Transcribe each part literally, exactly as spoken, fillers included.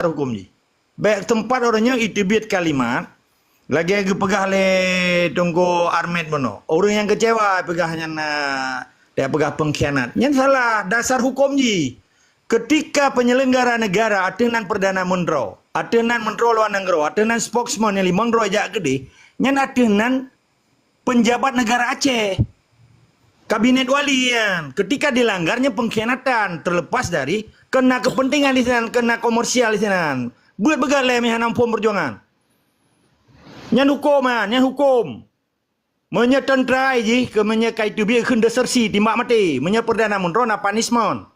huköm jih. Bèk teumpat uroe nyoe iteubiet kalimat lagèe geupeugah lé Teungku Armet bunoe. Ureueng nyang keucewa peugah nyan, eh, peugah pengkhianat. Nyan salah dasar huköm jih. Keutika peunyelenggara neugara ateueh nan Perdana Meuntroe, ateueh nan Meuntroe Luwa Nanggroe, ateueh nan spokesman nyang limong droe jak keudeh, nyan ateueh nan peunjabat neugara Aceh. Kabinet wali nyan, keutika dilanggar nyan pengkhianatan, terlepas dari keu na keupeuntengan di sinan, keu na komersial di sinan. Beuet beugalak meuhana muphom peujuangan. Nyan huköm nyan, nyan huköm. Meunyoe teuntra jih, keu meunyoe ka iteubiet kheun desersi, timbak maté. Meunyoe Perdana Meuntroe na punishment.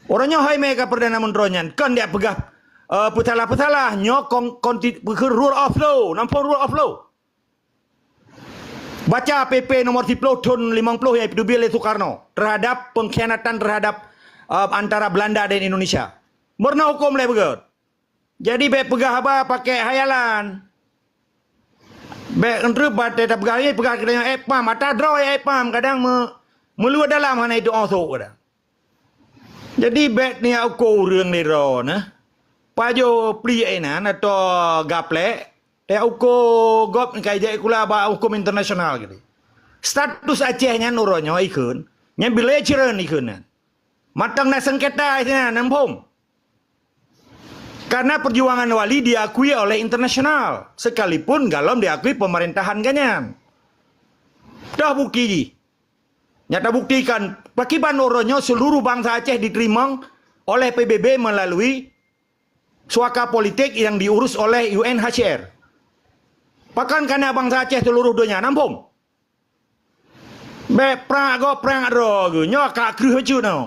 Uroe nyoe hai mé ka Perdana Meuntroe nyan, kon jak peugah, eh, peusalah-peusalah. Nyoe kon-, konti-, rule of law, na muphom rule of law. Baca P P nomor siploh thon limong ploh nyang iteubiet lé Soekarno terhadap pengkhianatan terhadap, eh, antara Belanda dan Indonesia. Meurunoe huköm lé beugét. Jadi bèk peugah haba pakèk hayalan. Bèk eunteuk bak teupeugah, eh, peugah keu tanyoe, eh, pam, ata droe, eh, pam, kadang me-, meuluwa dalam hana itu osok kadang. Jadi bèk neujak uko ureueng lé droeneuh. Pajoh pliek inan atau gaplek, tajak uko gob nyang ka ijak ikula bak huköm internasional gitu. Status Aceh nyan uroe nyoe ikheun, nyan bilateral ikheun nyan. Mantong na sengketa sinan, na muphom. Karena perjuangan Wali diakui oleh internasional, sekalipun galom diakui pemerintahan gobnyan. Toh bukti jih. Nyata buktikan, pakiban uroe nyoe seluruh bangsa Aceh diteurimong oleh P B B melalui suaka politik yang diurus oleh U N H C R. Pakon kana bangsa Aceh seluruh donya, na muphom. Bèk prang gob prang droe geuh, nyoe ka kreueh bacut nyoe.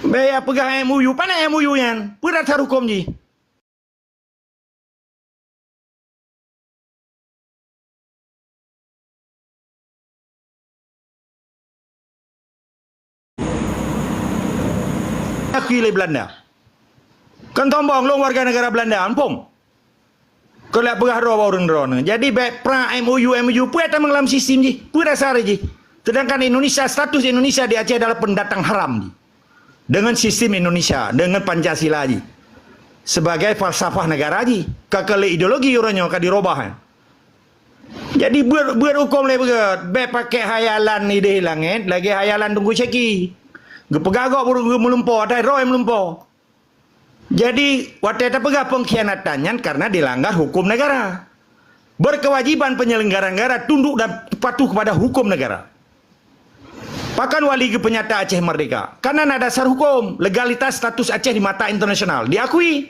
Bèk ya peugah M O U, pane M O U nyan, peue dasar huköm jih. Akui lé Belanda. Kon sombong lôn warga negara Belanda, ampong. Kon lheueh peugah droe bak ureueng droeneuh. Jadi bèk prang M O U, M O U, peue tamong lam sistem jih, peue dasar jih. Sedangkan Indonesia, status Indonesia di Aceh adalah pendatang haram jih. Dengan sistem Indonesia, dengan Pancasila jih. Sebagai falsafah negara jih. Ka keu lé ideologi uroe nyoe ka dirubah, eh. Jadi beuet, beuet huköm lé beugét, bèk pakèk hayalan idéh langét, lagèe hayalan Teungku Syeki. Geupeugah gob ureueng geuh meulumpo, ata droe meulumpo. Jadi, watèe tapeugah pengkhianatan nyan karena dilanggar huköm negara. Berkewajiban penyelenggara negara tunduk dan patuh kepada hukum negara. Pakon Wali geupeunyata Aceh merdeka? Karena na dasar huköm, legalitas status Aceh di mata internasional diakui.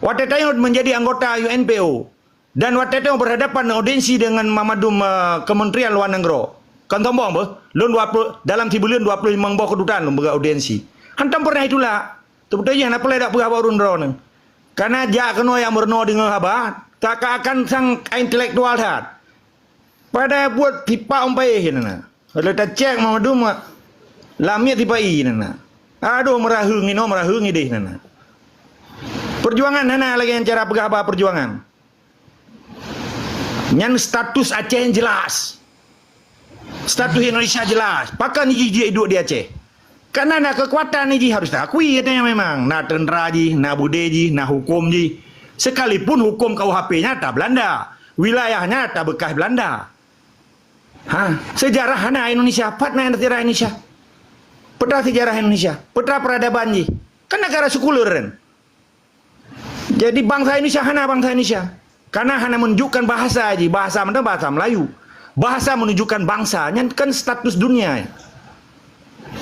Watèe tanyoe menjadi anggota U N P O, dan watèe tanyoe berhadapan audiensi dengan mamandum, eh, kementerian luar negeri. Kon sombong beuh, lôn dua puluh, dalam sibuleuen dua puluh limong boh kedutaan lôn peugah audiensi. Hantom pernah itulak. Teupeuteubiet hana peureulèe dak peugah bak ureueng droeneuh. Karena jak keunoe nyang meurunoe deungoe haba, seakan-akan sang intelektual that. Padahai buet tipak umpayeh nyan na. Lé tacek mandum lam miet tipak ie nyan na. Aduh, meuraheueng inoe, meuraheueng idéh nyan na. Peujuangan hana lagèe nyan cara peugah haba peujuangan. Nyan status Aceh nyang jelas. Status Indonesia jelas. Pakon jih jeuet duek di Aceh? Karena na keukuatan jih harus taakui, katanya memang. Na teuntra jih, na beudé jih, na huköm jih. Sekalipun huköm K U H P nyan ata Belanda. Wilayah nyan ata bekas Belanda. Ha, sejarah hana Indonesia. Pat na sejarah Indonesia? Peue teuma sejarah Indonesia? Peue teuma peradaban jih? Kan negara sekuler kan? Jadi bangsa Indonesia hana bangsa Indonesia. Karena hana menunjukkan bahasa jih. Bahasa mana? Bahasa Melayu. Bahasa menunjukkan bangsa. Nyan kan status dunia.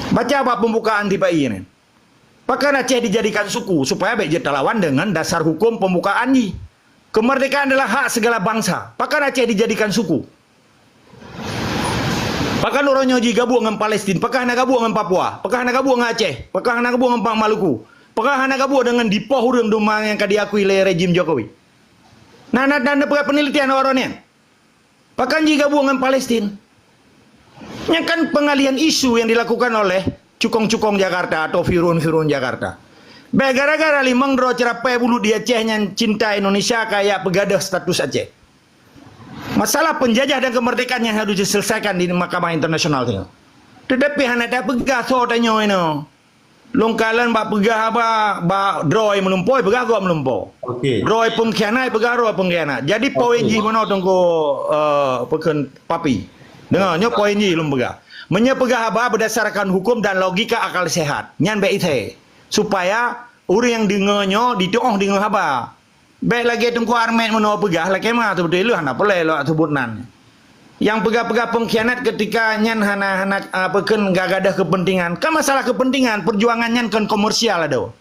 Baca bak pembukaan tipak ie nyan. Pakon Aceh dijadikan suku supaya bèk jeuet talawan dengan dasar huköm pembukaan jih. Kemerdekaan adalah hak segala bangsa. Pakon Aceh dijadikan suku? Pakon uroe nyoe jih gabuek ngon Palestin? Pakon hana gabuek ngon Papua? Pakon hana gabuek ngon Aceh? Pakon hana gabuek ngon Bang Maluku? Pakon hana gabuek dengan dipoh ureueng duma nyang ka diakui lé rejim Jokowi? Na, na, na, na peugah penelitian uroe nyan. Pakon jih gabuek ngon Palestin? Nyan kan pengalihan isu yang dilakukan oleh cukong-cukong Jakarta atau fir'aun-fir'aun Jakarta. Bèk gara-gara limong droe ceurapai bulut di Aceh nyan cinta Indonesia kajak peugadôh status Aceh. Masalah penjajah dan kemerdekaan nyan harus diselesaikan di mahkamah internasional tu. Tetapi hana tapeugah soe tanyoe inoe. Lôn kalon bak peugah haba, bak droe meulumpoe, peugah gob meulumpoe. Okey. Droe pengkhianat, peugah droe pengkhianat. Jadi poin jih meunoe Teungku, eh, peukheun Papi. Deungoe, nyoe poin jih lôn peugah. Meunyoe peugah haba berdasarkan hukum dan logika akal sehat, nyan bèk isé. Supaya ureueng nyang deungoe nyoe jitu'oh deungoe haba. Bèk lagèe Teungku Armet meunoe peugah, lakèe ma teubeutôi lheueh hana peureulèe lôn seubut nan. Nyang peugah-peugah pengkhianat ketika nyan hana, hana, ah, peukheun gadoh kepentingan. Kan masalah kepentingan, perjuangan nyan kon komersial adoe.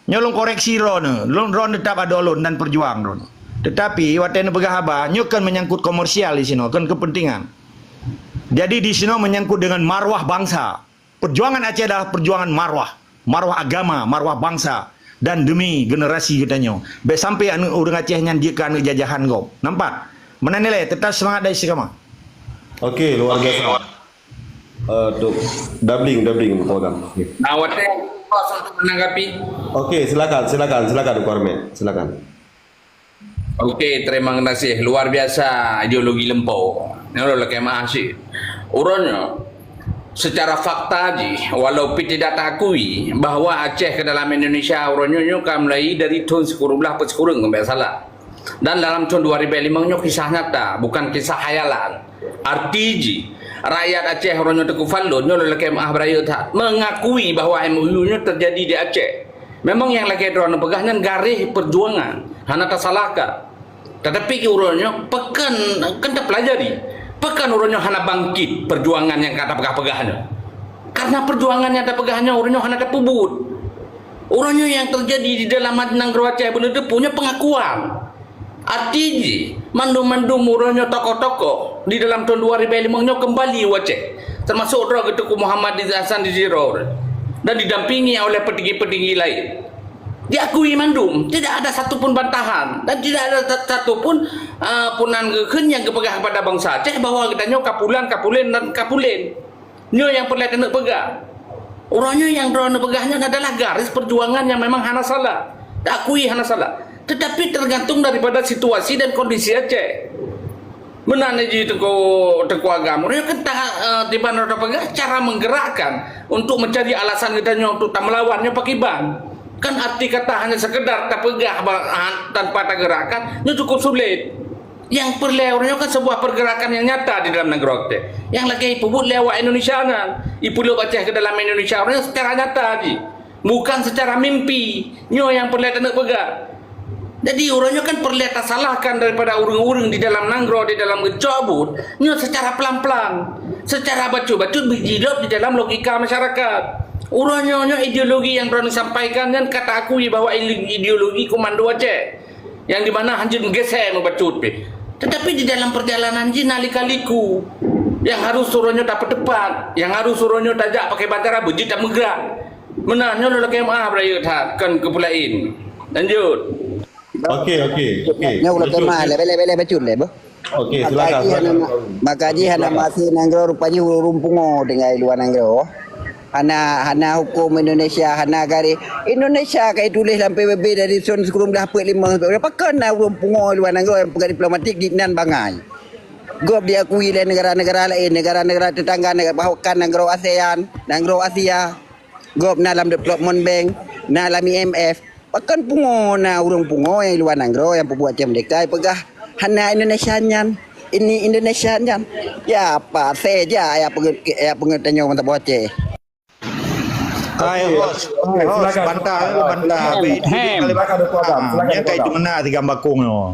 Nyoe lôn koreksi droeneuh, lôn droeneuh teutap adoe lôn dan perjuang droeneuh. Tetapi watèe neupeugah haba, nyoe kon menyangkut komersial di sinoe, kon kepentingan. Jadi di sinoe menyangkut dengan marwah bangsa. Perjuangan Aceh adalah perjuangan marwah, marwah agama, marwah bangsa, dan demi generasi geutanyoe. Bèk sampai aneuk ureueng Aceh nyan jeuet keu aneuk jajahan gob. Nampak? Meunan ilèe, tetap semangat dan istiqamah. Okey, luar biasa. Eh, tu, doubling, doubling, Teungku Agam. Okey. Nah, watèe kos untuk menanggapi. Okey, silakan, silakan, silakan, Teungku Armet. Silakan. Okey, terima kasih. Luar biasa ideologi lumpoe. Nyoe lôn lakèe meu'ah cit. Uroe nyoe, secara fakta jih, walaupun tidak terakui bahwa Aceh ke dalam Indonesia uroe nyoe, nyoe ka mulai dari thôn sikureueng blah peuet sikureueng, bèk salah. Dan dalam thôn dua ribu lima nyoe kisah nyata, bukan kisah khayalan. Arti jih, rakyat Aceh uroe nyoe Teungku Fadlon, nyoe lôn lakèe meu'ah beurayeuk that, mengakui bahwa M O U nyoe terjadi di Aceh. Memang nyang lagèe droeneuh peugah nyan garéh perjuangan, hana tasalahkan. Tetapi keu uroe nyoe, pakon, kan tapelajari, pakon uroe nyoe hana bangkit perjuangan nyang ka tapeugah-peugah nyoe. Karena perjuangan nyang tapeugah nyoe uroe nyoe hana tapeubuet. Uroe nyoe nyang terjadi di dalam nanggroe Aceh bunoe teupeu nyoe pengakuan. Arti jih, mandum-mandum uroe nyoe tokoh-tokoh di dalam thôn dua ribu lima nyoe kembali u Aceh, termasuk droe Teungku Muhammad Hasan di Tiro dan didampingi oleh petinggi-petinggi lain. Diakui mandum, tidak ada satu pun bantahan dan tidak ada sa-, satu pun, ah, punan geukheun nyang geupeugah kepada bangsa Aceh bahwa geutanyoe kapulan, kapulen dan kapulen. Nyoe nyang peureulèe taneuk peugah. Uroe nyoe nyang droeneuh peugah nyan adalah garis perjuangan nyang memang hana salah. Takui hana salah. Tetapi tergantung daripada situasi dan kondisi Aceh. Meunan jih Teungku, Teungku Agam. Uroe nyoe kan ta-, eh, tiban droeneuh peugah cara menggerakkan untuk mencari alasan geutanyoe untuk tamelawan nyoe pakriban. Kan arti kata hanya sekedar tapeugah ba-, ah, tanpa tagerakkan, nyoe cukup sulit. Nyang peureulèe uroe nyoe kan sebuah pergerakan yang nyata di dalam nanggroe Aceh. Nyang lagèe ipeubuet lé awak Indonesia nyan, ipeulheueh Aceh ke dalam Indonesia uroe nyoe secara nyata jih, bukan secara mimpi. Nyoe nyang peureulèe taneuk peugah. Jadi uroe nyoe kan peureulèe tasalahkan daripada ureueng-ureueng di dalam nanggroe, di dalam geucok buet, nyoe secara pelan-pelan, secara bacut-bacut jilop di dalam logika masyarakat. Uroe nyoe, nyoe ideologi nyang droeneuh sampaikan nyan ka taakui bahwa ide-, ideologi komando Aceh. Nyang di mana hanjeuet meugeusé meubacut pih. Tetapi di dalam perjalanan jih na lika-liku nyang harôh uroe nyoe tapeuteupat, nyang harôh uroe nyoe tajak pakriban cara beujeuet tameugrak. Meunan nyoe lôn lakèe meu'ah beurayeuk that, kon keu peue laén. Lanjut. Okey, okey, okey. Nyoe ulôn lakèe meu'ah, lé, lé, lé, bacut lé, boh. Okey, silakan, silakan. Maka jih hana maséh nanggroe, rupajih ureueng pungo tinggai luwa nanggroe. Hana, hana huköm Indonesia, hana garéh. Indonesia ka ituléh lam P B B dari thôn sikureueng blah peuet limong. Pakon na ureueng pungo luwa nanggroe nyang peugah diplomatik di nan bangai. Gob diakui lé negara-negara laén, negara-negara tetangga, negara, bahkan nanggroe ASEAN, nanggroe Asia. Gob na lam Development Bank, na lam I M F. Pakon pungo na ureueng pungo nyang luwa nanggroe nyang peubuet macam deka peugah hana Indonesia nyan, ini Indonesia nyan. Ya apa saja ya peungeut-, ya peungeut tanyoe mantap Aceh. Hai, okey, host, okey, host, silakan. Bantah, bantah. Hem. Silakan, Teungku Agam. Ah, silakan, nyang Teungku Agam. Ka itu meunan tiga bakong nyoe.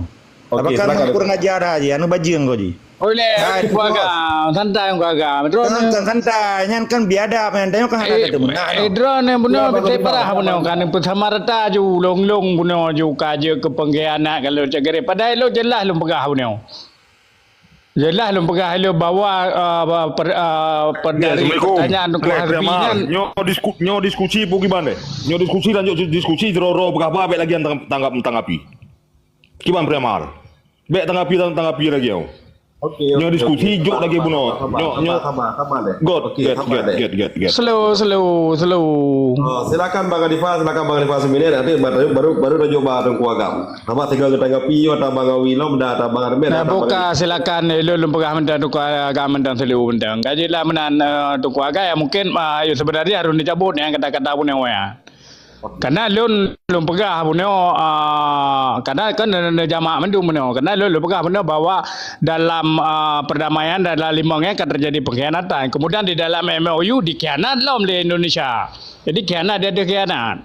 Okey, silakan. Apakah kurang ajar aja, anu bajing kau ji? Boleh, hai, Teungku Agam. Santai, Teungku Agam. Drone kan, kan santai, nyan kan biadab, nyan tengok kan ada eh, tu meunan. Eh, drone ni bunoe betul parah bunoe kan peusamarata ju, long-long bunoe ju ka je ke pengkhianat kalau cakap. Padahal lo jelas lom peugah bunoe. Jelas lom peugah lo bahwa, uh, per-, uh, per-, dari pertanyaan Teungku Harbi nyan. Nyoe disku-, nyoe diskusi pu kiban deh. Nyoe diskusi lanjut diskusi, ro-ro peugah bah, bèk lagi tanggap, tanggap, tanggapi. Kiban Premal. Bèk tanggapi, tang-, tanggapi lagi awak. Okey, nyoe okey, diskusi okey. Jok lagi bunoe. Sabar, sabar, nyoe, sabar, nyoe sabar, sabar, deh. Good, okey, good, sabar, good, deh. Good, good, good. Slow, slow, slow. Oh, silakan Bang Adifah, silakan Bang Adifah Suminir. Nanti baru, baru, baru tunjuk bak Teungku Agam. Sabar, tiga kita tanggapi, ya, atau Bang Awi lom, dah, atau Bang Armin, nah, atau Bang buka, Adifah. Silakan, eh, lôn, lôn peugah mantong Teungku Agam mantong seuleu mantong. Kaji lah meunan, eh, Teungku Agam, ya, mungkin, ah, ya, sebenarnya harus dicabut, ya, kata-kata bunoe, ya. Karena lôn, lôn peugah bunoe, ah, karena kan ne-, ne-, jamak mandum bunoe. Karena lôn, lôn peugah bunoe bahwa dalam, ah, perdamaian dalam lima nyan akan terjadi pengkhianatan. Kemudian di dalam M O U dikhianat lom lé Indonesia. Jadi khianat dia ada khianat.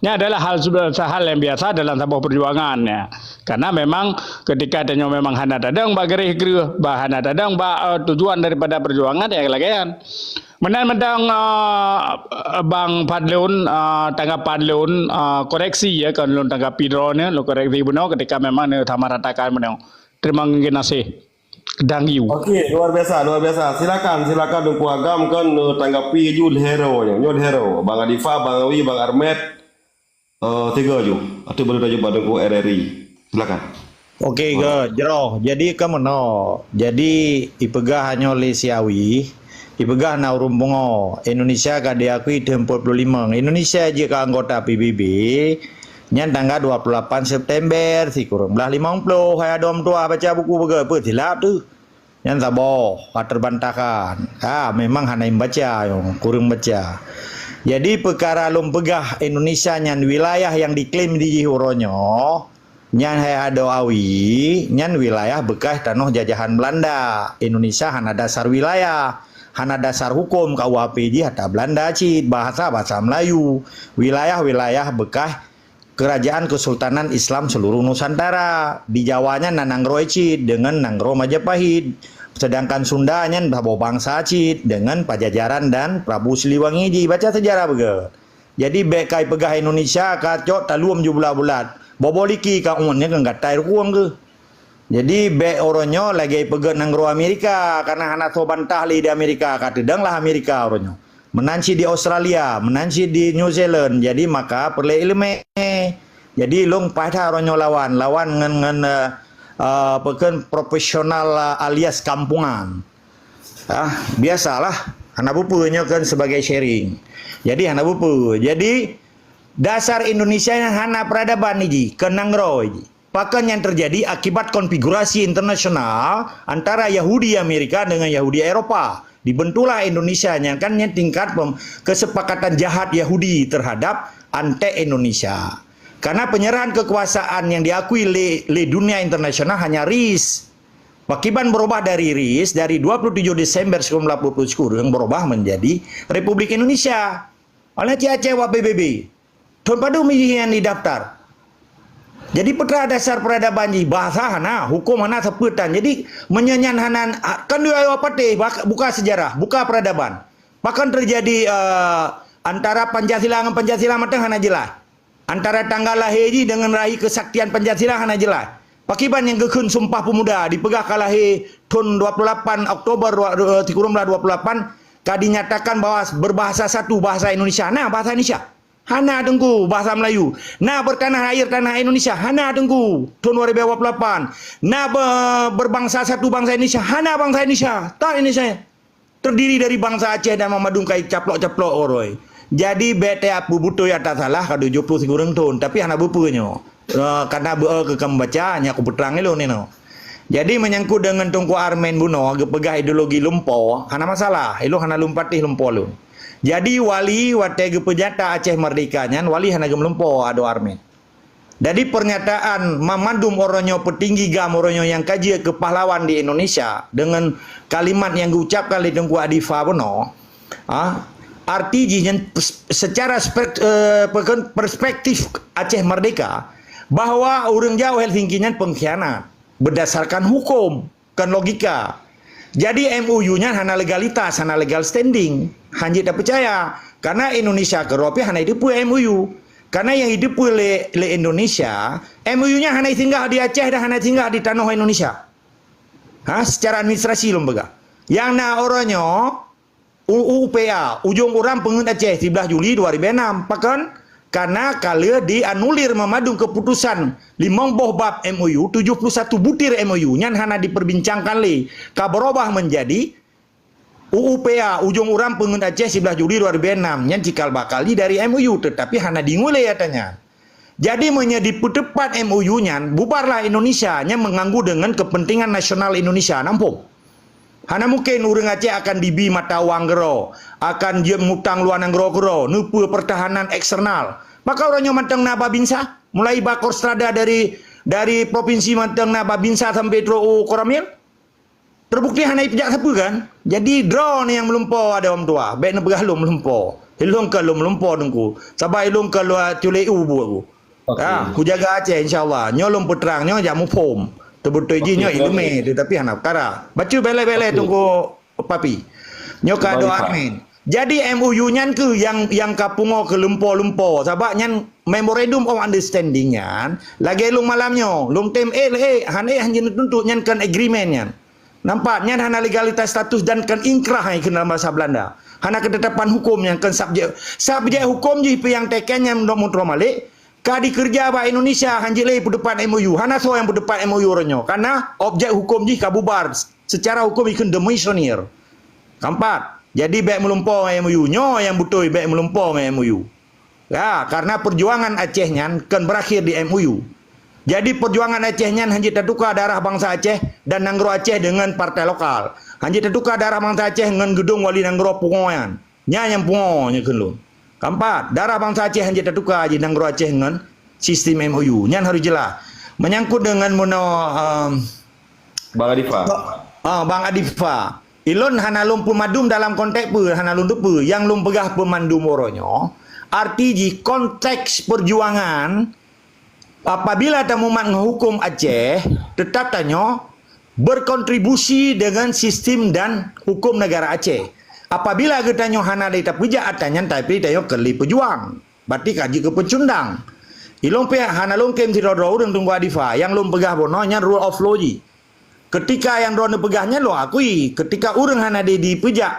Ini adalah hal, hal yang biasa dalam saboh perjuangan, ya. Karena memang ketika tanyoe memang hana tadong bak garéh kreueh, bah hana tadong bak, eh, tujuan daripada perjuangan, ya, lagèe nyan. Meunan mantong, eh, Bang Fadlun, eh, tanggapan lôn, eh, koreksi, ya, kon lôn tanggapi droeneuh, lôn koreksi bunoe ketika memang neusamaratakan bunoe. Terima kasih. Dang yu. Okey, luar biasa, luar biasa. Silakan, silakan Teungku Agam kan, eh, tanggapi ju lhèe droe nyoe. Nyoe lhèe droe. Bang Adifah, Bang Awi, Bang Armet. Eh, tiga ju. Atau boleh tanya bak Teungku R R I. Silakan. Okey, ke jroh. Jadi ka meunoe. Jadi ipeugah nyoe lé si Awi, ipeugah na ureueng pungo. Indonesia ka diakui tahun empat puluh lima. Indonesia jeuet keu anggota P B B nyan tanggal dua puluh lapan September, sikureueng blah limong ploh. Hai adoe meutuah baca buku peugah, peue silap teuh. Nyan saboh, ka terbantahkan. Ha, memang hana imbaca, kureueng baca. Jadi, peukara lôn peugah Indonesia nyan wilayah nyang diklaim di jih uroe nyoe, nyan hai adoe Awi, nyan wilayah bekas tanoh jajahan Belanda. Indonesia hana dasar wilayah, hana dasar huköm, K U H P jih ata Belanda cit, bahasa, bahasa Melayu. Wilayah-wilayah bekas Kerajaan Kesultanan Islam Seluruh Nusantara. Di Jawa nyan na nanggroe cit deungon nanggroe Majapahit. Sedangkan Sunda nyan saboh bansa cit deungon Pajajaran dan Prabu Siliwangi jih. Baca sejarah beugöt. Jadi, bèk kai peugah Indonesia ka cok taluem ju bulat-bulat. Boh-boh liki ka uneun nyan keu gatai rukueng keuh. Jadi, bèk uroe nyoe lagèe peugöt nanggroe Amerika, karena hana soe bantah lé di Amerika, ka teudong lah Amerika uroe nyoe. Meunan cit di Australia, meunan cit di New Zealand. Jadi, maka peureulèe ileumèe. Jadi, lôn paih that uroe nyoe lawan, lawan ngon, ngon, eh, eh, peukön profesional, eh, alias kampungan. Ah, biasalah, hana bupeue nyoe kan sebagai sharing. Jadi, hana bupeue. Jadi, dasar Indonesia nyan hana peradaban jih, keu nanggroe jih. Pakon nyang teujadi akibat konfigurasi internasional antara Yahudi Amerika dengan Yahudi Eropa. Dibentuklah Indonesia nyang kan nyan tingkat pem-, kesepakatan jahat Yahudi terhadap antek Indonesia. Karena penyerahan kekuasaan yang diakui lé, lé dunia internasional hanya ris. Pakiban berubah dari ris, dari dua puluh tujuh Desember sembilan belas dua puluh sikureueng berubah menjadi Republik Indonesia. Oleh Aceh-Aceh wak P B B. Thon padum jih nyan didaftar. Jadi, peue teuma dasar peradaban jih? Bahasa hana, huköm hana, sapeue tan. Jadi, meunyoe nyan hana, kan dua patéh, bak-, buka sejarah, buka peradaban. Pakon teujadi, eh, antara Pancasila ngon Pancasila mantong hana jeulaih. Antara tanggal lahé jih deungon rahi keusaktian Pancasila hana jeulaih. Pakiban nyang geukheun Sumpah Pemuda dipeugah ka lahé thon dua puluh lapan Oktober dua, eh, sikureueng blah dua puluh lapan, ka dinyatakan bahwa berbahasa satu, bahasa Indonesia. Nah, bahasa Indonesia. Hana, Teungku, bahasa Melayu. Na bertanah air tanah Indonesia. Hana, Teungku, thon dua ribu dua puluh lapan. Na be-, berbangsa satu bangsa Indonesia. Hana bangsa Indonesia. Tan Indonesia. Terdiri dari bangsa Aceh dan Mamadun kai caplok-caplok uroe. Jadi, bèk teuapeu beutôi ata salah ka tujoh ploh sikureueng thon. Tapi hana bupeue nyoe. Eh, karena beu-, eh, keu ka mubaca, nyan kupeutrang ilôn inoe. Jadi, menyangkut dengan Teungku Armen bunoe geupeugah ideologi lumpoe, hana masalah. Ilôn hana lôn patéh lumpoe lôn. Jadi, Wali watèe geupeunyata Aceh Merdeka nyan, Wali hana geumeulumpoe adoe Armen. Jadi, pernyataan mamandum uroe nyoe, peutinggi GAM uroe nyoe nyang ka jeuet keu pahlawan di Indonesia dengan kalimat nyang geuucapkan lé Teungku Adifah bunoe, ah, arti jih nyan pers-, secara spek-, eh, peken-, perspektif Aceh Merdeka, bahwa ureueng jak u Helsinki nyan pengkhianat berdasarkan huköm. Kon logika. Jadi, M O U nyan hana legalitas, hana legal standing. Hanjeuet tapeucaya. Karena Indonesia keudroe pih hana jiteupeue M O U. Karena nyang jiteupeue lé, lé Indonesia, M O U nyan hana singgah di Aceh dan hana singgah di tanoh Indonesia. Ha, secara administrasi lôn peugah. Nyang na uroe nyoe, U U P A, ujong uram peungeuet Aceh, siblaih Juli dua ribu enam. Pakon? Karena ka lheueh dianulir meumandum keputusan limong boh bab M O U, tujuh puluh satu butir M O U nyan hana diperbincangkan lé, ka berubah menjadi U U P A, Ujong Uram Peungeuet Aceh, siblaih Juli dua ribu enam, nyan cikal bakal jih dari M O U, tetapi hana diingat lé ata nyan. Jadi, meunyoe dipeuteupat M O U nyan, bubarlah Indonesia, nyan mengganggu dengan kepentingan nasional Indonesia, na muphom? Hana mungkin ureuëng Aceh akan dibi mata uang keudroe, akan jeuet mutang luwa nanggroe keudroe, neupeue pertahanan eksternal. Maka uroe nyoe mantong na Babinsa, mulai bak Kostrada dari, dari provinsi mantong na Babinsa sampai trok u Koramil. Terbukti hana ipeujak sapeue kan? Jadi droe ni nyang meulumpo ada orang tua. Bèk neupeugah lôn meulumpo. Ilôn ka lôn meulumpo Teungku. Saban ilôn ka lôn culek u buet ku. Okey. Ah, kujaga Aceh, insya Allah. Nyoe lôn peutrang, nyoe jak muphom. Teubeutôi jih nyoe ileumèe, tetapi hana peukara. Bacut bèk lé-bèk lé Teungku Papi. Nyoe ka doa admin. Jadi M O U nyan keuh nyang, nyang ka pungo keu lumpo-lumpo. Sabab nyan Memorandum of Understanding nyan, lagèe lôn malam nyoe, lôn tem ék lé ék, han ék han jeuet neutuntut nyan kon agreement nyan. Nampak, nyan hana legalitas status dan kon inkrah nyang keunan bahasa Belanda. Hana keutetapan hukum nyang kon subjek. Subjek hukum jih pih nyang teken nyan dok mutroh malek, ka dikeureuja bak Indonesia, han jeuet lé peuteupat M O U. Hana soe nyang peuteupat M O U uroe nyoe. Karena objek hukum jih ka bubar. Secara hukum ikheun demisyoner. Keempat, jadi bèk meulumpo ngon M O U. Nyoe nyang beutôi bèk meulumpo ngon M O U. Ya, karena perjuangan Aceh nyan kon berakhir di M O U. Jadi perjuangan Aceh nyan han jeuet tatuka darah bangsa Aceh dan nanggroe Aceh dengan partai lokal. Han jeuet tatuka darah bangsa Aceh ngon geudong wali nanggroe pungo nyan. Nyan nyang pungo nyoe kheun lôn. Keempat, darah bangsa Aceh han jeuet tatuka jih nanggroe Aceh ngon sistem M O U. Nyan harus jelas. Menyangkut dengan meunoe, em, Bang Adifa. Ah, Bang Adifa. Ilôn hana lôn peumadum dalam konteks peue, hana lôn teupeue. Nyang lôn peugah peumandum uroe nyoe, arti jih konteks perjuangan apabila tamumat ngon hukum Aceh, tetap tanyoe berkontribusi dengan sistem dan hukum negara Aceh. Apabila geutanyoe hana lé tapeujak ata nyan, tapi tanyoe keu lé peujuang. Berarti ka jeuet keu peucundang. Ilôn pih hana lôn klaim sidroe-droe ureuëng Teungku Adifa. Nyang lôn peugah bunoe nyan rule of law jih. Ketika nyang droeneuh peugah nyan lôn akui, ketika ureuëng hana di, dipeujak,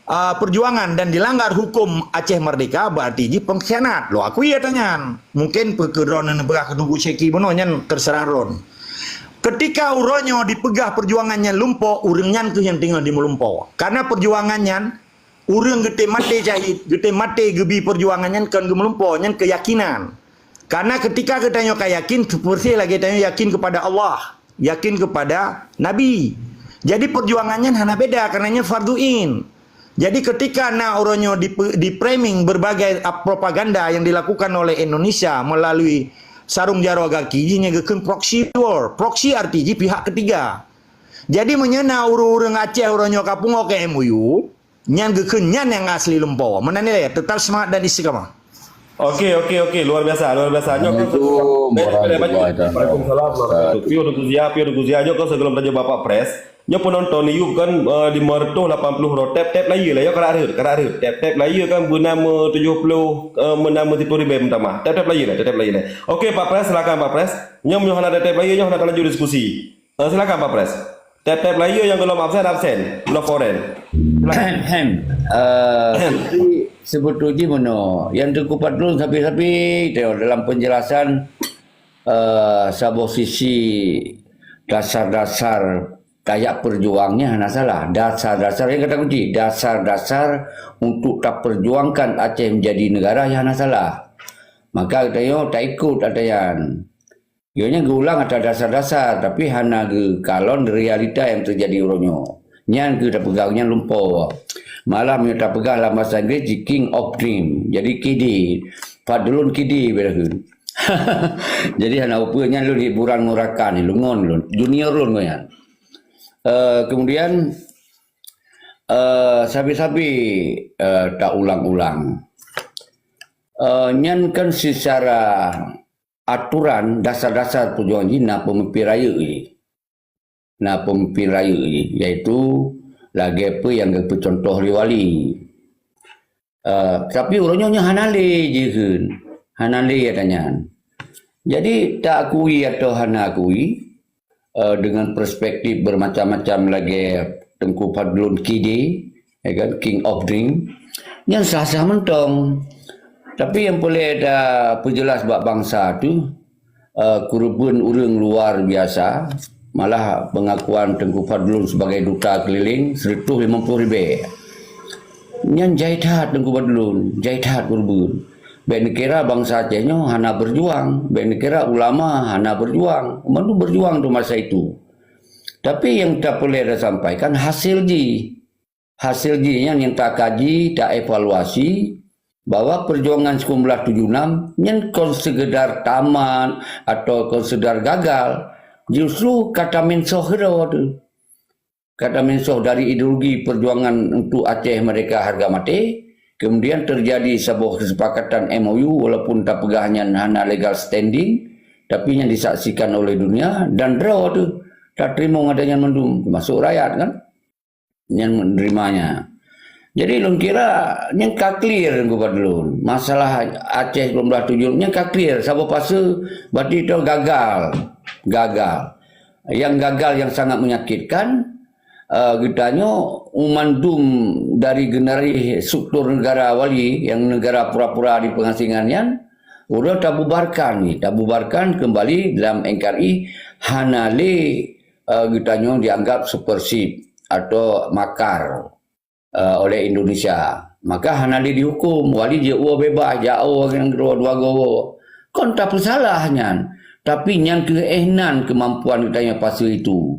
ah, perjuangan dan dilanggar hukum Aceh Merdeka, berarti jih pengkhianat. Lôn akui ata nyan. Mungkin peu keu droeneuh neupeugah keu Teungku Syeki bunoe nyan terserah droeneuh. Ketika uroe nyoe dipeugah perjuangan nyan lumpo, ureuëng nyan keuh nyang tinggai di meulumpo. Karena perjuangan nyan, ureuëng geutem maté syahid, geutem maté geubi perjuangan nyan kon geumeulumpo, nyan keyakinan. Karena ketika geutanyoe ka yakin, seperti lagèe tanyoe yakin kepada Allah, yakin kepada Nabi. Jadi perjuangan nyan hana beda, karena nyan fardu ain. Jadi ketika na uroe nyoe di, di framing berbagai, ah, propaganda yang dilakukan oleh Indonesia melalui sarung jaroe gaki jih nyang geukheun proxy war. Proxy arti jih pihak ketiga. Jadi meunyoe na ureuëng-ureuëng Aceh uroe nyoe ka pungo keu M O U, nyan geukheun nyan nyang asli lumpo. Meunan nilai, tetap semangat dan istiqamah. Okey, okey, okey. Luar biasa, luar biasa. Nyoe kan Assalamualaikum warahmatullahi wabarakatuh. Waalaikumsalam warahmatullahi wabarakatuh. Piôh Teungku Zia, piôh Teungku Zia. Nyoe kan sebelum tanya Bapak Pres. Nyoe penonton ni yub kan, eh, lima ratus lapan puluh ro. Tap-tap layar lah, ya, karak rhët, karak rhët. Tap-tap layar kan bernama tujuh puluh, eh, bernama siplôh ribèe minta maaf. Tap-tap layar lah, tap-tap layar lah. Okey, Pak Pres, silakan Pak Pres. Nyoe meunyoe hana tap-tap layar, nyoe hana ka lanjut diskusi. Eh, silakan Pak Pres. Tap-tap layar nyang golom absen, absen. Block foreign. Silakan. Hem, hem. Eh, jadi, sebetulnya meunoe, nyang Teungku Fadlun sabe-sabe teuh dalam penjelasan, eh, saboh sisi dasar-dasar kayak perjuangnya hana salah. Dasar-dasar yang kata kunci, dasar-dasar untuk taperjuangkan Aceh menjadi negara yang hana salah. Maka geutanyoe taikut ata nyan. Geuhnyan geuulang atas dasar-dasar, tapi hana geukalon realita nyang teujadi uroe nyoe. Nyan keuh tapeugah nyan lumpo. Malah meunyoe tapeugah lam bahasa Inggris, the king of dream. Jadi kidi, Fadlun kidi, beda kheun. Jadi hana upeue nyan lôn hiburan ngon rakan, lungon lôn, junior lôn ngon nyan. Eh, kemudian, eh, sabe-sabe, eh, taulang-ulang. Eh, nyan kan secara aturan dasar-dasar perjuangan jih na pemimpin rayeuk jih. Na pemimpin rayeuk jih, yaitu lagèe peue nyang geupeucuntoh lé wali. Eh, tapi uroe nyoe nyan hana lé jikheun. Hana lé ata nyan. Jadi, taakui atawa hana akui, eh, dengan perspektif bermacam-macam lagèe Teungku Fadlun kidi, ya kan, King of Dream, nyan sah-sah mantong. Tapi nyang peureulée tapeujeulaih bak bansa tu, eh, keureubeuen ureuëng luar biasa, malah pengakuan Teungku Fadlun sebagai duta keliling seratus lima puluh ribée. Nyan jai that Teungku Fadlun, jai that keureubeuen. Bék neukira bansa Aceh nyoe hana berjuang, bék neukira ulama hana berjuang. Mandum berjuang tu masa itu. Tapi nyang tapeureulée tasampaikan hasil jih. Hasil jih nyan nyang takaji, taevaluasi bahwa perjuangan sembilan belas tujuh enam nyan kon sekedar tamat atau kon sekedar gagal. Justru ka tameusoh keudroe tu. Ka tameusoh dari ideologi perjuangan untuk Aceh merdeka harga mati, kemudian terjadi sebuah kesepakatan M O U walaupun tapeugah nyan hana legal standing, tapi nyang disaksikan oleh dunia dan droe tu tateurimong adat nyan mandum, termasuk rakyat kan. Nyan menerimanya. Jadi lôn kira nyan ka clear Teungku Fadlun. Masalah Aceh sembilan belas tujuh nyan ka clear. Saboh fase berarti tu gagal. Gagal. Yang gagal yang sangat menyakitkan, eh, geutanyoe mandum dari generasi struktur negara wali yang negara pura-pura di pengasingan nyan, udah tabubarkan ni, tabubarkan kembali dalam N K R I hana lé, eh, geutanyoe dianggap subversif atau makar, eh, oleh Indonesia. Maka hana lé dihukum, wali jeuet woe bebas, jak woe nyang keudroe dua goe. Kon tapeusalah nyan, tapi nyan keuh éh nan keumampuan geutanyoe fase itu.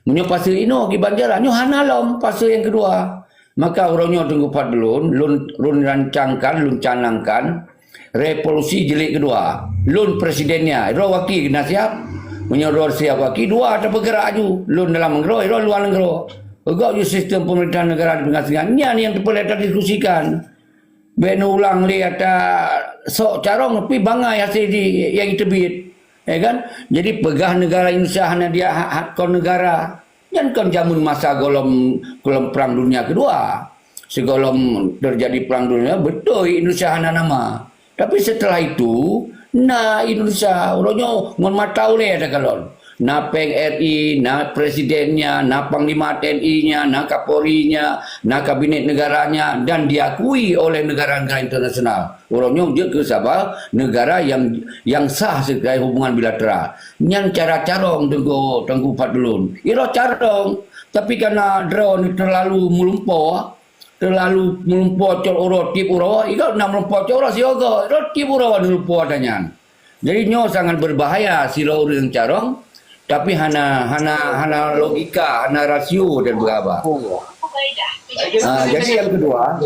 Meunyoe fase inoe kiban jalan, nyoe hana lom fase nyang keudua. Maka uroe nyoe Teungku Fadlun, lôn, lôn rancangkan, lôn canangkan, revolusi jilid keudua. Lôn presidennya, droe waki na siap. Meunyoe droe siap waki, dua tapeugerak aju. Lôn dalam nanggroe, droe luwa nanggroe. Peugah ju sistem pemerintahan negara di pengasingan. Nyan nyang tapeureulée tadiskusikan. Bék neulang lé ata sok carông, tapi bangai hase di nyang teubiet. Ya kan? Jadi peugah negara Indonesia hana dia ha-, ha-, kon negara. Nyan kon jameun masa golom, golom Perang Dunia Kedua. Sigohlom terjadi Perang Dunia, beutôi Indonesia hana nama. Tapi setelah itu, na Indonesia, uroe nyoe ngon mata ulée takalon. Na péng R I, na presidennya, na panglima T N I-nya, na Kapolri-nya, na kabinet negaranya, dan diakui oleh negara-negara internasional. Uroe nyoe jeuet keu saboh negara yang, yang sah sebagai hubungan bilateral. Nyan cara carông Teungku, Teungku Fadlun. Iroh carông, tapi karena droe terlalu meulumpoe, terlalu meulumpoe cot uroe tiep uroe, iroh na meulumpoe cot uroe sigoe, iroh tiep uroe neulumpoe ata nyan. Jadi nyoe sangat berbahaya sidroe ureuëng carông, tapi hana, hana, hana logika, hana rasio dan beuraba. Ah, jadi yang kedua,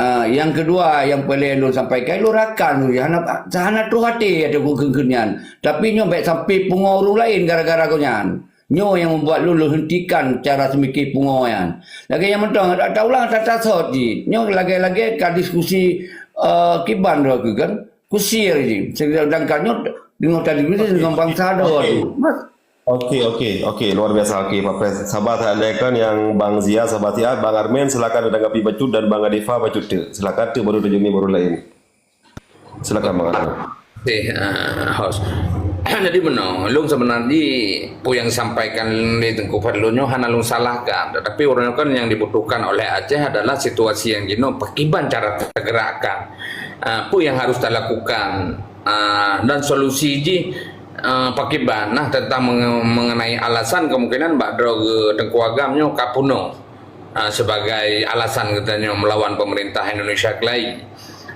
ah, yang kedua yang peureulée lôn sampaikan, lôn rakan lôn, hana, hana troh até ateueh keu-, keu-, keu nyan. Tapi nyoe bék sampai pungo ureuëng laén gara-gara keu nyan. Nyoe nyang membuat lôn, lôn hentikan cara seumiké pungo nyan. Lagée nyang mantong, ta-, taulang tatasot jih. Nyoe lagée-lagée ka diskusi, eh, kiban droe keu kan? Kusir jih. Sedangkan nyoe deungon tadi diskusi deungon bansa droe tu. Mas, Oke, oke, oke, luar biasa. Oke, Pak Pres. Sabar saja kan yang Bang Zia, sabar saja. Bang Armin, silakan ditanggapi bacut dan Bang Adifa bacut tu. Silakan tu baru terjadi baru lain. Silakan Bang Armin. Okey, ah, host. Jadi meunoe, lôn sebenarnya peue nyang sampaikan lé Teungku Fadlun nyoe hana lôn salahkan, tetapi ureuëng nyoe kan yang dibutuhkan oleh Aceh adalah situasi yang jinoe, pekiban cara tergerakkan. Ah, peue nyang harus talakukan. Ah, dan solusi jih, ah, pakiban. Nah, tentang menge-, mengenai alasan kemungkinan bak droe Teungku Agam nyoe ka punoh. Ah, sebagai alasan geutanyoe melawan pemerintah Indonesia keulai.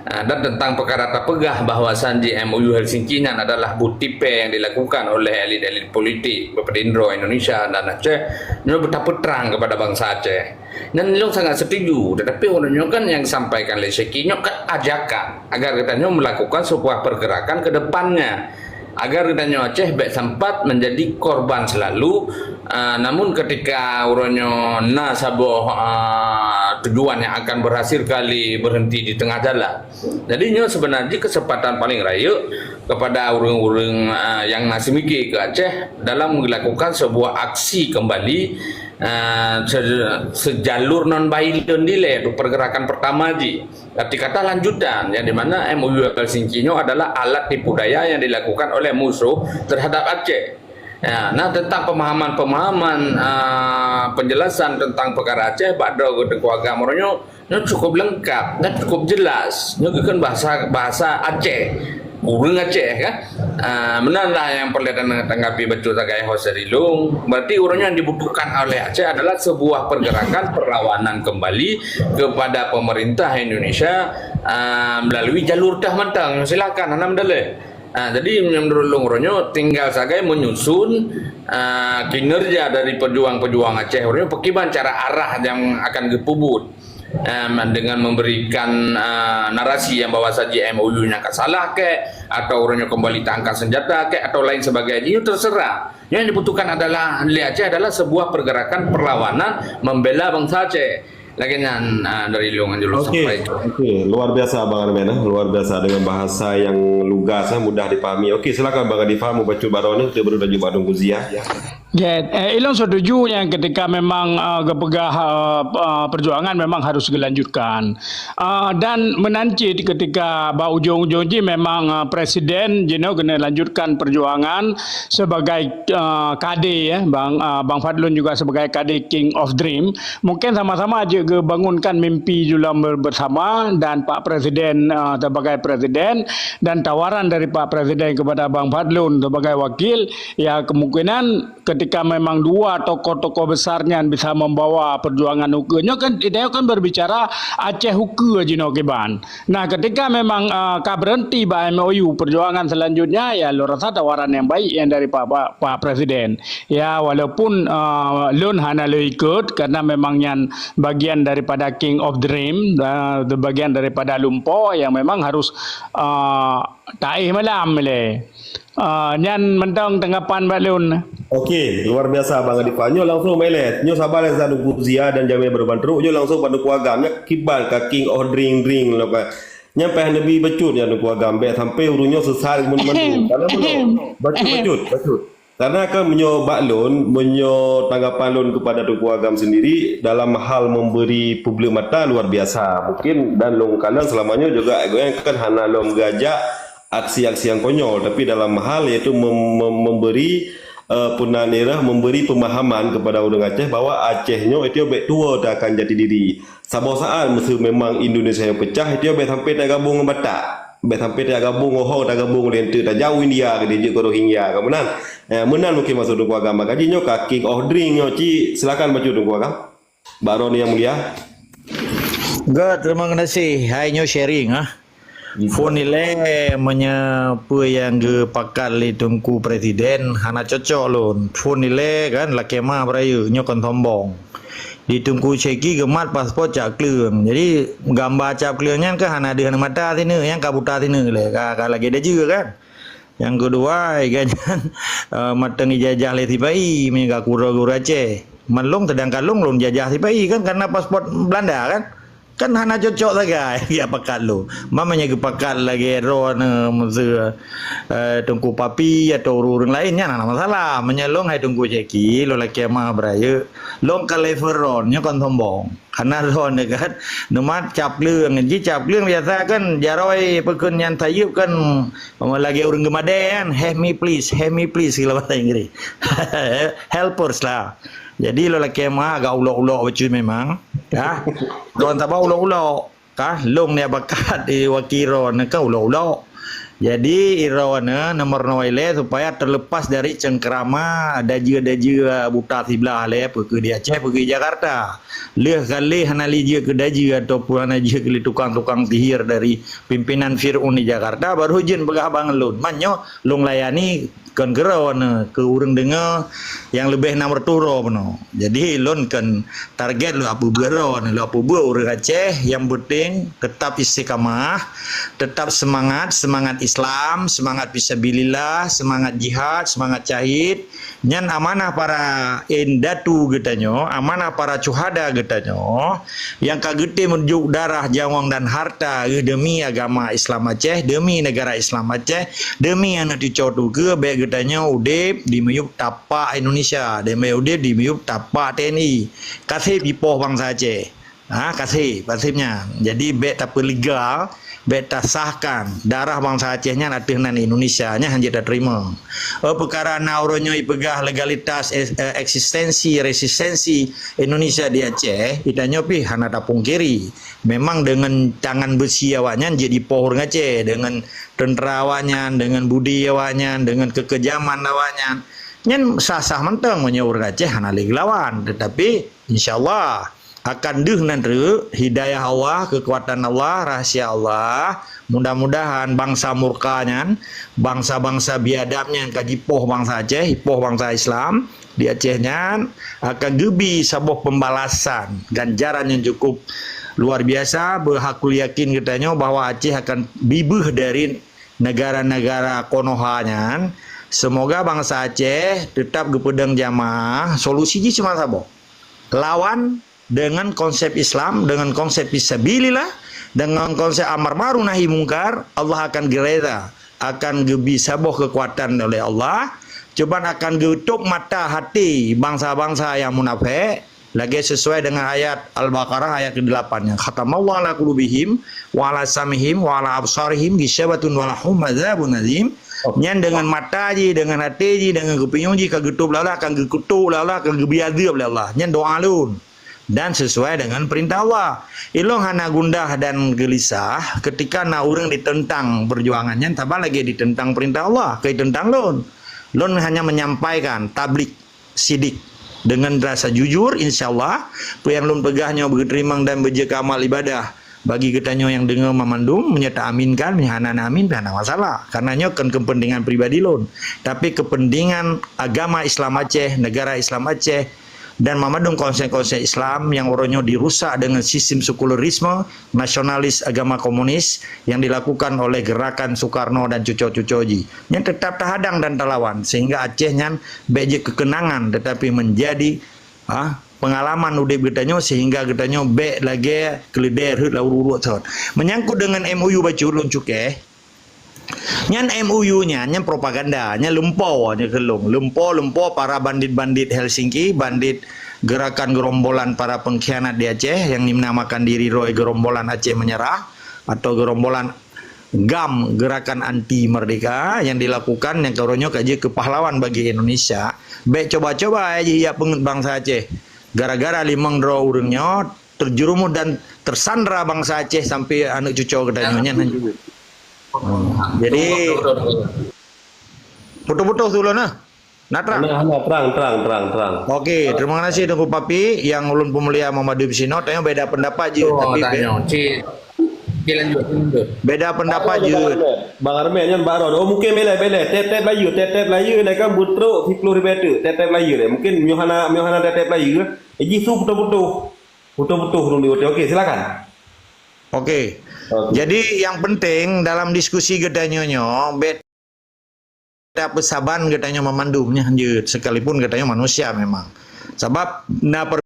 Ah, dan tentang peukara tapeugah bahwa janji M O U Helsinki nyan adalah buti pée yang dilakukan oleh elit-elit politik Bapedindro Indonesia dan Aceh nyoe beutapeutrang kepada bangsa Aceh. Dan lôn sangat setuju, tetapi ureuëng nyoe kan yang disampaikan lé Syeki nyoe kan ajakan agar geutanyoe melakukan sebuah pergerakan ke depannya. Agar geutanyoe Aceh bék sempat menjadi korban selalu, ah, namun ketika uroe nyoe na saboh, ah, tujuan yang akan berhasil kali berhenti di tengah jalan. Jadi nyoe sebenarnya kesempatan paling rayeuk kepada ureuëng-ureuëng, ah, yang na seumiké keu Aceh dalam melakukan sebuah aksi kembali, ah, se-, sejalur non bailon dilée tu pergerakan pertama jih. Arti kata lanjutan, yang di mana M O U Helsinki nyoe adalah alat tipu daya yang dilakukan oleh musuh terhadap Aceh. Ya, nah, tentang pemahaman-pemahaman, ah, penjelasan tentang perkara Aceh, bak droe Teungku Agam uroe nyoe, Nyoe cukup lengkap dan cukup jelas. Nyoe kan bahasa, bahasa Aceh. Ureuëng Aceh kan. Ah, meunan lah nyang peureulée tanggapi bacut sagai ho Seurilong. Berarti ureuëng yang dibutuhkan oleh Aceh adalah sebuah pergerakan perlawanan kembali kepada pemerintah Indonesia, ah, melalui jalur tah mantong. Silakan, hana meudaleh. Ah, jadi menurut lôn uroe nyoe tinggal sagai menyusun, ah, kinerja dari pejuang-pejuang Aceh uroe nyoe, pekiban cara arah yang akan geupeubut. Em, dengan memberikan, ah, narasi yang bahwa saja M O U nyang ka salah kek, atau uroe nyoe kembali tangkap senjata kek, atau lain sebagainya, itu terserah. Yang dibutuhkan adalah di Aceh adalah sebuah pergerakan perlawanan membela bangsa Aceh. Lagée nyan, ah, dari lôn nyoe lôn sampaikan. Okey, luar biasa Bang Arman, eh. Luar biasa dengan bahasa yang lugas, eh, mudah dipahami. Okey, silakan Bang Adifah, mubacut baroe nyoe, kita baru lanjut bak Teungku Zia. Ya, eh, ilôn setuju yang ketika memang, eh, geupeugah, eh, eh, perjuangan memang harus dilanjutkan. Ah, dan meunan cit ketika bak ujong-ujong jih memang, ah, presiden jinoe keuneuk lanjutkan perjuangan sebagai, ah, kade, ya, Bang, ah, Bang Fadlun juga sebagai kade King of Dream. Mungkin sama-sama jeuet geubangunkan mimpi jih lom ber-, bersama dan Pak Presiden, ah, sebagai presiden dan tawaran dari Pak Presiden kepada Bang Fadlun sebagai wakil, ya, kemungkinan ketika memang dua tokoh-tokoh besar nyan bisa membawa perjuangan ukeue nyoe kan, idéh kan berbicara Aceh ukeue jinoe kiban. Nah, ketika memang, ah, ka berhenti bak M O U, perjuangan selanjutnya, ya, lôn rasa tawaran yang baik yang dari Pak, Pak, Pak Presiden. Ya, walaupun, ah, lôn hana lôn ikut karena memang nyan bagian daripada King of Dream, ah, bagian daripada lumpo yang memang harus, ah, taéh malam ilée. Ah, nyan mantong tanggapan bak lôn. Okey, luar biasa Bang Adifah. Nyoe langsung meuilée. Nyoe saban lé Teungku Zia dan Jamil Baru Bantruk. Nyoe langsung bak Teungku Agam. Nyan kiban ka King of Dream Dream lôn ka. Nyan payah neubi bacut nyan Teungku Agam. Bék sampai ureuëng nyoe sesat mun mandum. Karena meunoe. Bacut, bacut, bacut. Karena kan meunyoe bak lôn, meunyoe tanggapan lôn kepada Teungku Agam sendiri dalam hal memberi publik mata luar biasa. Mungkin dan lôn kalon selama nyoe juga gobnyan kan hana lom geujak aksi-aksi yang konyol, tapi dalam hal yaitu mem-, mem-, memberi, eh, peuna nirah, memberi pemahaman kepada ureuëng Aceh bahwa Aceh nyoe itu bék tuwoe akan jati diri. Saboh saat meuseu memang Indonesia nyoe peucah, itu bék sampai tagabong ngon Batak. Bék sampai tagabong ngon Hong, tagabong lé enteuk tajak u India, keudeh jeuet keu Rohingya, ka meunan. Eh, meunan mungkin maksud Teungku Agam. Maka jih nyoe ka King of Dream nyoe cit, silakan bacut Teungku Agam. Bak droeneuh yang mulia. Good, terima kasih. Hai nyoe sharing ah. Phon ilée meunyoe peue nyang geupakat lé Teungku Presiden hana cocok lôn. Phon ilée kan lakée mah beurayeuk nyoe kon sombong. Di Teungku Syeki geumat paspot cap kleueng. Jadi gamba cap kleueng nyan kan hana deuh mata sineuk, nyang ka buta sineuk lé, ka, ka lagée dajeue kan. Nyang keudua, iga nyan, eh, mantong ijajah lé sipai, meunyoe ka keudroe-keudroe Aceh. Man lôn, seudangkan lôn, lôn jajah sipai kan, karena paspot Belanda kan. Kan hana cocok sagai, ya pakat lôn. Man meunyoe geupakat lagée droeneuh, meuseu, eh, Teungku Papi atau ureuëng-ureuëng laén, nyan hana masalah. Meunyoe lôn hai Teungku Syeki, lôn lakée mah beurayeuk, lôn ka level droeneuh, nyoe kon sombong. Hana droeneuh kan, neumat cap kleueng. Ji cap kleueng biasa kan, jaroe peukheun nyan sayeup kan, lagée ureuëng geumadée kan, "Help me please, help me please," kalau bahasa Inggris. Helpers lah. Jadi lôn lakée mah agak ulok-ulok bacut memang. Ya. Droeneuh saban ulok-ulok. Ka, lôn nyang bakat di wakil droeneuh kan ulok-ulok. Jadi, droeneuh nomor noe ilée supaya terlepas dari cengkerama dajeue-dajeue buta siblah lé, peue keuh di Aceh, peue keuh di Jakarta. Lheueh ka lheueh hana lé jeuet keu dajeue ataupun hana jeuet keu lé tukang-tukang sihir dari pimpinan Fir'aun di Jakarta, baru jeuet peugah bak lôn. Man nyoe lôn layani kon keu droeneuh, keu ureuëng deungoe nyang leubeh nam reutôh droe bunoe. Jadi, lôn kon target lôn peubeuet droeneuh, lôn peubeuet ureuëng Aceh nyang penting tetap istiqamah, tetap semangat, semangat Islam, semangat fisabilillah, semangat jihad, semangat syahid. Nyan amanah para indatu geutanyoe, amanah para syuhada geutanyoe, nyang ka geutem meujuk darah, nyawöng dan harta geuh demi agama Islam Aceh, demi negara Islam Aceh, demi aneuk cucoe teuh keuh, bék geutanyoe udeb di miyueb tapak Indonesia, di miyueb udeb di miyueb tapak T N I. Ka seb jipoh bansa Aceh. Ha, ka seb, ka seb nyan. Jadi, bék tapeuliga, Bék tasahkan darah bansa Aceh nyan ateueh nan Indonesia, nyan hana jeuet tateurimong. Oh, peukara na uroe nyoe ipeugah legalitas, eh, eh, eksistensi, resistensi Indonesia di Aceh, geutanyoe pih hana tapungkiri. Memang deungon tangan beusi awaknyan jeuet jipoh ureuëng Aceh, deungon teuntra awaknyan, deungon budi awaknyan, deungon keukejaman awaknyan. Nyan sah-sah mantong meunyoe ureuëng Aceh hana lé geulawan. Tetapi, insya Allah, akan deuh nan treuk hidayah Allah, keukuatan Allah, rahsia Allah. Mudah-mudahan bansa murka nyan, bansa-bansa biadab nyan ka jipoh bansa Aceh, jipoh bansa Islam di Aceh nyan, akan geubi saboh pembalasan, ganjaran nyang cukup luar biasa. Beuhakul yakin geutanyoe bahwa Aceh akan bibeuh dari negara-negara Konoha nyan. Semoga bansa Aceh tetap geupeudong jamaah. Solusi jih cuma saboh. Lawan dengan konsep Islam, dengan konsep fisabilillah, dengan konsep amar ma'ruf nahi mungkar, Allah akan geureza, akan geubi saboh kekuatan oleh Allah. Cuman akan geutôp mata hati bansa-bansa yang munafik, lagée sesuai dengan ayat Al-Baqarah ayat kedelapan, yang khatamallahu ala qulubihim wa ala sam'ihim wa ala absarihim gisyabatun wa lahum azabun azim. Nyan dengan mata jih, dengan hati jih, dengan geupinyueng jih ka geutôp lé Allah, akan geukutôp lé Allah, akan geubi azeub lé Allah. Nyan doa lôn. Dan sesuai dengan perintah Allah. Ilôn hana gundah dan geulisah ketika na ureuëng ditentang perjuangan nyan, saban lagée ditentang perintah Allah, keu ditentang lôn. Lôn hanya menyampaikan tablig sidik dengan rasa jujur, insya Allah, peue nyang lôn peugah nyoe beuteurimong dan beujeuet keu amal ibadah. Bagi geutanyoe nyang deungoe mamandum, meunyoe ta aminkan, meunyoe hana na amin, hana masalah. Karena nyoe kon kepentingan pribadi lôn, tapi kepentingan agama Islam Aceh, negara Islam Aceh, dan mamandum konsep-konsep Islam yang uroe nyoe dirusak dengan sistem sekularisme, nasionalis, agama komunis yang dilakukan oleh gerakan Soekarno dan cuco-cuco jih. Nyan tetap tahadang dan talawan, sehingga Aceh nyan bék jeuet keukeunangan, tetapi menjadi, ah, pengalaman udeb geutanyoe, sehingga geutanyoe bék lagée keuleudée rhot lam uruek-uruek thon. Menyangkut dengan M O U bacut lôn cukéh, nyan M O U nyan, nyan propaganda, nyan lumpo nyan keu lôn. Lumpo, lumpo para bandit-bandit Helsinki, bandit gerakan gerombolan para pengkhianat di Aceh yang menamakan diri roe gerombolan Aceh Menyerah atau gerombolan GAM, Gerakan Anti Merdeka, yang dilakukan nyang ka uroe nyoe ka jeuet keu pahlawan bagi Indonesia. Bék coba-coba, eh, jih jak peungét bansa Aceh. Gara-gara limong droe ureuëng nyoe terjerumus dan tersandra bansa Aceh sampai aneuk cuco geutanyoe nyan. Hmm. Jadi, putus-putus dulu nah. Nah, terang. Hana, hana, terang, terang, terang, terang. Okey, terima kasih Teungku Papi yang ulôn peumulia Muhammad Dwi Sino. Tanyoe beda pendapat je, oh, tapi be- tanyoe. Cik, cik lanjut, lanjut. Beda pendapat je. Bang Armet, Bang Armet, nyan baru. Oh, mungkin bela, bela. Tep-tep layu, tep-tep layu, dah kan butruk sepuluh ribu tu. Tep-tep layu deh. Mungkin nyoe hana, nyoe hana tep-tep layu. Eh, jih su putus-putus. Putus-putus dulu. Okey, silakan. Okey. Okey. Jadi, yang penting dalam diskusi geutanyoe nyoe, bet- Tapi saban geutanyoe mamandum nyan jeuet, sekalipun geutanyoe manusia memang. Sabab na per-